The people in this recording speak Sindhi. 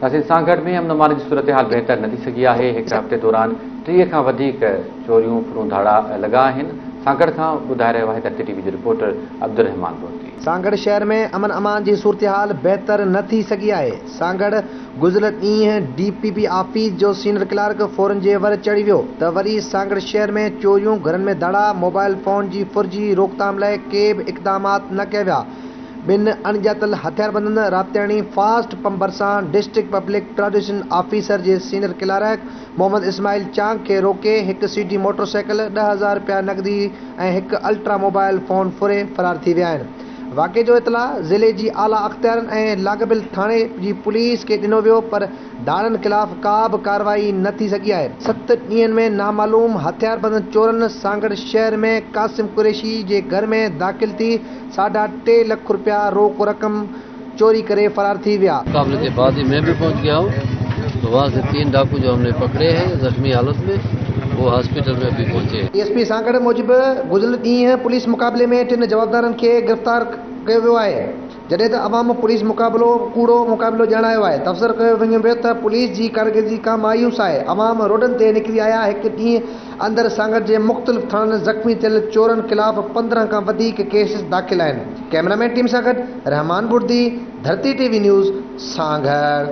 ناظرين سانگهڙ ۾ امن امان جي صورتحال بهتر نه ٿي سگهي آهي، هڪ هفتي دوران 30 کان وڌيڪ چوريون، ڦرون ڌاڙا لڳا آهن، سانگهڙ کان ٻڌائي رهيو آهي ڌرتي ٽي وي جو رپورٽر عبدالرحمان بوندي. سانگهڙ شهر ۾ امن امان جي صورتحال بهتر نه ٿي سگهي آهي، سانگهڙ گذريل ڏينهن ڊي پي پي آفيس جو سينئر ڪلارڪ ڦورن جي ور چڙهي ويو ته وري سانگهڙ شهر ۾ چوريون، گهرن ۾ ڌاڙا، موبائل فون جي ڦر جي روڪٿام لاء ڪي به اقدامات نه ڪيا ويا، ٻن اڻڄاتل هٿياربندن رابطياڻي فاسٽ پمپ ڀرسان ڊسٽرڪٽ پبلڪ پراديوشن آفيسر جي سينئر ڪلارڪ محمد اسماعيل چانگ کي روڪي هڪ سي ڊي موٽر سائيڪل، 10,000 رپيا نقدي ۽ هڪ الٽرا موبائل فون ڦري فرار ٿي ويا آهن. واقعي جو اطلاع ضلعي جي اعليٰ اختيارين ۽ لاڳاپيل ٿاڻي جي پوليس کي ڏنو ويو پر ڌاڙن خلاف ڪا به ڪارروائي نه ٿي سگهي آهي. ست ڏينهن ۾ نامعلوم هٿياربند چورن سانگهڙ شهر ۾ قاسم قريشي جي گهر ۾ داخل ٿي ساڍا ٽي لک رپيا روڪ رقم چوري ڪري فرار ٿي ويا. مقابلي ڪي بعد هي مين ڀي پهچ گيا هون تو وهان سي تين ڊاڪو جو هم ني پڪڙي هين زخمي حالت ۾ وو هاسپيٽل ۾ اڀي پهچي هين. ايس ايس پي سانگهڙ موجب گذريل ڏينهن پوليس مقابلي ۾ ٽن جوابدارن کي گرفتار ڪيو ويو آهي جڏهن ته عوام پوليس مقابلو ڪوڙو مقابلو ڄاڻايو آهي تبصرو ڪيو وڃي پيو ته پوليس جي ڪارڪردگي کان مايوس آهي عوام روڊن تي نڪري آيا هڪ ڏينهن اندر سانگهڙ جي مختلف ٿاڻن زخمي ٿيل چورن خلاف 15 کان وڌيڪ ڪيسز داخل آهن ڪئميرا مين ٽيم سان گڏ Rehman Burdi, Dharti T V news, Sanghar.